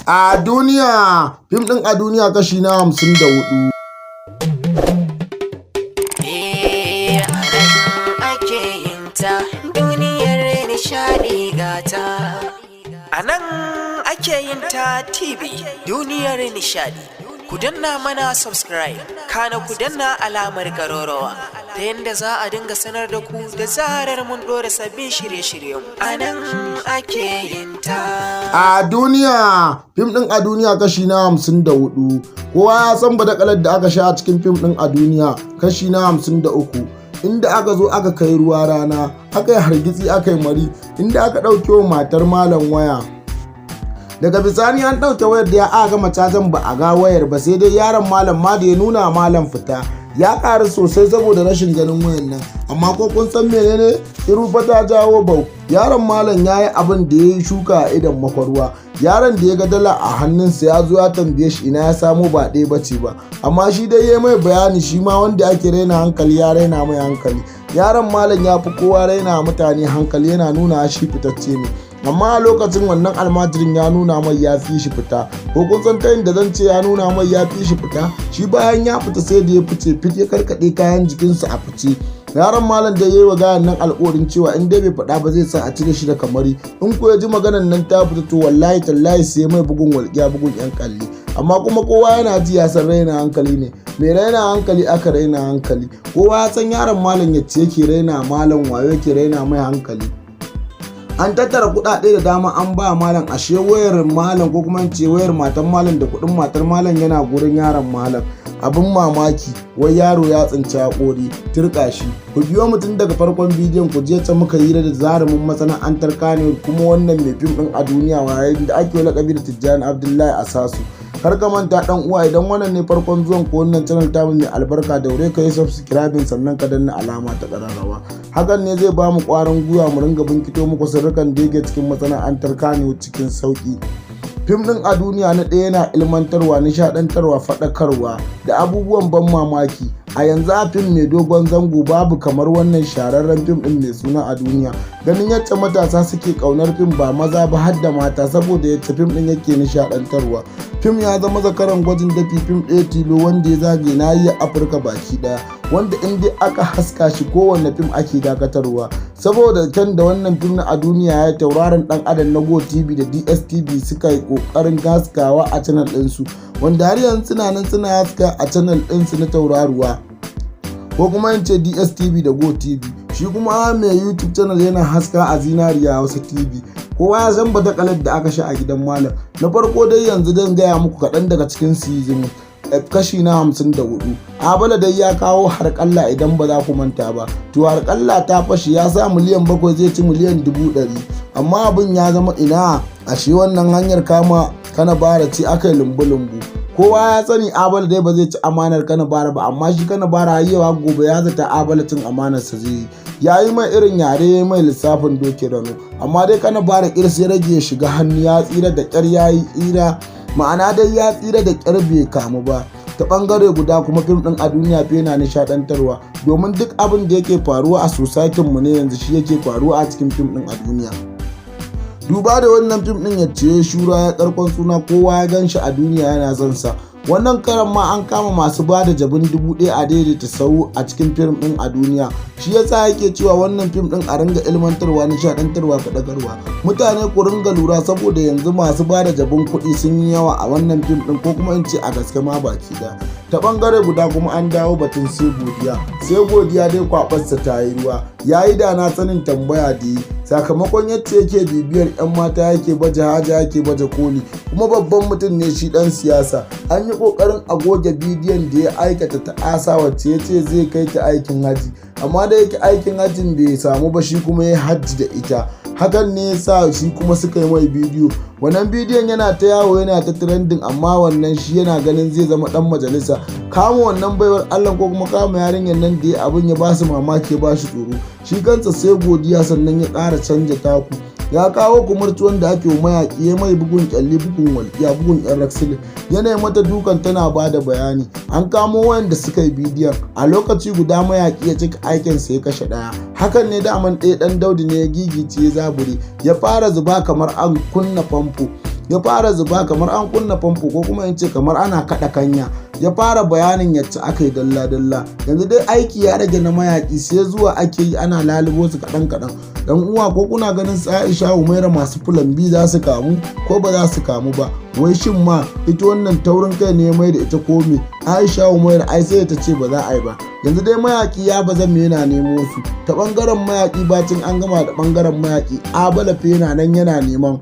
A duniya, fim ɗin A Duniya kashi na 54. Eh, a nan ake yin ta duniyar nishaɗi gata. A nan ake yin ta TV duniyar nishaɗi. Ku danna mana subscribe, kana ku danna alamar ƙararrawa ta yadda za a dinga sanar da ku da zarar mun ɗora sabbin shirye-shiryen. A nan ake yin ta. A Duniya, fim ɗin A Duniya kashi na 54. Kowa ya san badakalar da aka sha a cikin fim ɗin A Duniya kashi na 53. Inda aka zo aka kai ruwa rana, aka yi hargitsi, aka yi mari, inda aka ɗauke wa matar malam waya. Daga bisani an ɗauke wayar da ya aka gama cajin, ba a ga wayar ba, sai dai yaron malam ma da ya nuna malam fita. Ya ƙaru sosai saboda rashin ganin wayan nan. Amma ko kun san menene? Irufa ta jawo bau. Yaron malam ya yi abin da ya yi shuka a idon makwarwa. Yaron da ya ga dala a hannunsa ya zo ya tambaye shi ina ya samo, ba ɗaya bace ba. Amma shi dai ya mai bayani, shi ma wanda ake raina hankali ya raina mai hankali. Yaron malam ya fi kowa raina mutane hankali, yana nuna shi fitacce ne. Amma a lokacin wannan almajirin ya nuna mai ya fi shi fita. Ko kun san ta da zan ce ya nuna mai ya fi shi fita? Shi bayan ya fita, sai da ya fice fit, ya karkaɗe kayan jikinsa a fice. Yaron malam da ya yi wa gayan nan alƙawarin cewa in dai bai faɗa ba, zai sa a cire shi da kamari. In ko ya ji maganan nan ta fita, to wallahi tallahi sai mai bugun walƙiya, bugun yan kalli. Amma kuma kowa yana ji ya san raina hankali ne. Mai raina hankali aka raina hankali. Kowa ya san yaron malam yacce yake raina malam wayo, yake raina mai hankali. An tattara kuɗaɗe da dama an ba malam, ashe wayar malam, ko kuma ce wayar matan malam da kuɗin matar malam yana gurin yaron malam. Abin mamaki, wai yaro ya tsinci haƙori, turƙa shi. Ku biyo mutum daga farkon bidiyon ku je ta muka yi da jarumin masana'antar Kano, kuma wannan mai fim ɗin A Duniya waye da ake lakabi da Tijjani Abdullahi Asasu. Kar ka manta dan uwa, idan wannan ne farkon zuwan ko wannan channel tamu mai albarka, daure ka yi subscribing, sannan ka danna alama ta kararrawa. Hakan ne zai ba mu kwarin gwiwa mu ringa binkito muku sirrukan da yake cikin masana'antar Kano cikin sauki. Fim ɗin A Duniya na ɗaya yana ilmantarwa, nishaɗantarwa, faɗakarwa da abubuwan ban mamaki. A yanzu a fim mai dogon zango babu kamar wannan shahararren fim ɗin mai suna A Duniya. Ganin yadda matasa suke ƙaunar fim, ba maza ba har da mata, saboda yadda fim ɗin yake nishaɗantarwa. Fim ya zama zakaran gwajin dafi, fim ɗaya tilo wanda ya zage nahiyar Afirka baki ɗaya, wanda in dai aka haska shi kowanne fim ake dakatarwa saboda kyan da wannan fim na A Duniya ya tauraron dan adam na Go TV da DSTV suka yi kokarin haskawa a channel ɗinsu, wanda har yanzu suna nan suna haska a channel ɗinsu na tauraruwa, ko kuma in ce DSTV da Go TV. Shi kuma mai YouTube channel yana haska a Zinariya Hausa TV. Kowa ya san badakalar da aka sha a gidan malam. Na farko dai yanzu zan gaya muku kaɗan daga cikin season kashi na 54. Abala dai ya kawo harƙalla, idan ba za ku manta ba, to harƙalla ta fashe. Ya sa miliyan 7 zai ci miliyan 100,000, amma abin ya zama ina, ashe wannan hanyar kama Kana Bara ce aka yi lumbu-lumbu. Kowa ya sani Abala dai ba zai ci amanar Kana Bara ba, amma shi Kana Bara har gobe ya zata Abala cin amanarsa zai yi. Ya yi mai irin yare mai lissafin doki rano, amma dai Kana Bara kirs ya rage ya shiga hannu, ya tsira da kyar, ya yi tsira, ma'ana dai ya tsira da kyar, bai kamu ba. Ta bangare guda kuma fim din A Duniya fa yana nishadantarwa, domin duk abin da yake faruwa a society mu ne yanzu shi yake faruwa a cikin fim din A Duniya. Duba da wannan fim din ya ce shura ya karkon suna, kowa ya gan shi a duniya yana son sa. Wannan karan ma an kama masu ba da jabin 1000 a daidaita sau a cikin fim din A Duniya. Shi yasa yake cewa wannan fim din a ringa ilmantarwa, nishadantarwa, faɗakarwa. Mutane ku ringa lura, saboda yanzu masu ba da jabin kuɗi sun yi yawa a wannan fim din, ko kuma in ce a gaske ma baki da. Ta bangare guda kuma an dawo batun Sai Godiya. Sai Godiya dai kwabarsa ta yi ruwa, ya yi da na sanin tambaya da yi sakamakon yadda yake bibiyar 'yan mata, yake baje haja, yake baje koli, kuma babban mutum ne shi, dan siyasa. An yi kokarin a goge bidiyon da ya aikata ta'asa wacce ya ce zai kai ta aikin haji, amma da yake aikin hajjin bai samu ba, shi kuma ya hajji da ita. Hakan ne ya sa shi kuma suka yi mai bidiyo. Wannan bidiyon yana ta yawo, yana ta trending. Amma wannan shi yana ganin zai zama dan majalisa. Kama wannan baiwar Allah ko kuma kama yarinyar nan da ya abin ya ba su mamaki, ya ba shi tsoro shi kansa Sai Godiya. Sannan ya ƙara canja taku, ya kawo kumurci wanda ake mayaƙi, ya mai bugun kyalli, bugun walƙiya, bugun yan raksilin, yana mata dukan tana ba da bayani. An kamo wayanda suka yi bidiyon. A lokaci guda mayaƙi ya cika aikinsa, ya kashe ɗaya. Hakan ne daman ɗaya ɗan Daudi ne ya gigice, ya zabure, ya fara zuba kamar an kunna famfo. Ya fara zuba kamar an kunna famfo, ko kuma in ce kamar ana kaɗa kanya. Ya fara bayanin yacce aka yi dalla-dalla. Yanzu dai aiki ya rage na Mayaki, sai zuwa ake yi ana lalubo su kaɗan-kaɗan. Dan uwa, ko kuna ganin su Aisha Humaira masu plan B za su kamu ko ba za su kamu ba? Wai shin ma ita wannan taurin kai ne mai da ita ko me? Aisha Humaira ai sai ta ce ba za a yi ba. Yanzu dai Mayaki ya ba zan yana nemo su ta bangaren Mayaki. Bacin an gama da bangaren Mayaki, Abala yana nan yana neman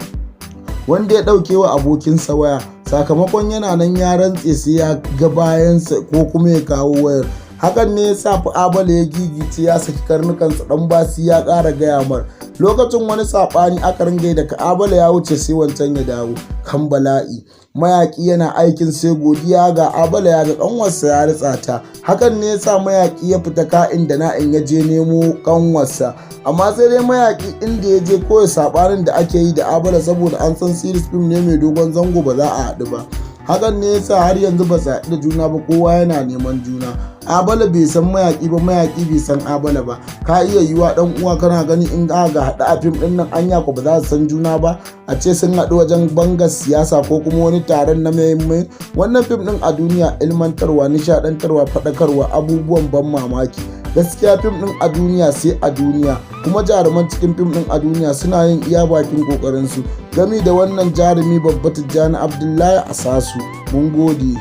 wanda ya ɗauke wa abokinsa waya, sakamakon yana nan ya rantse sai ya ga bayansa ko kuma ya kawo wayar. Hakan ne ya sa fi Abala ya gigice, ya saki karnukansa. Dan basi ya ƙara gaya mar lokacin wani saɓani aka ringa da Abala ya wuce, sai wancan ya dawo kan bala'i. Mayaki yana aikin sai godiya, ga Abala ya ga kanwarsa ya ritsa ta. Hakan ne ya sa Mayaki ya fita ka'in da na'in ya je nemo kanwarsa. Amma sai dai Mayaki inda ya je koya saɓanin da ake yi da Abala, saboda an san series film ne mai dogon zango, ba za a haɗu ba. Hakan ne yasa har yanzu ba su haɗu da juna ba, kowa yana neman juna. Abala bai san Mayaki ba, Mayaki bai san Abala ba. Ka iya yiwa, dan uwa, kana gani in ga haɗu a fim ɗin nan, anya ko ba za su san juna ba, a ce sun haɗu wajen bangar siyasa ko kuma wani taron na mai? Wannan fim ɗin A Duniya, ilmantarwa, nishaɗantarwa, faɗakarwa, abubuwan ban mamaki. Gaskiya fim ɗin A Duniya sai a duniya, kuma jaruman cikin fim ɗin A Duniya suna yin iya bakin ƙoƙarinsu, gami da wannan jarumi babba Tijjani Abdullahi Asasu. Mun gode.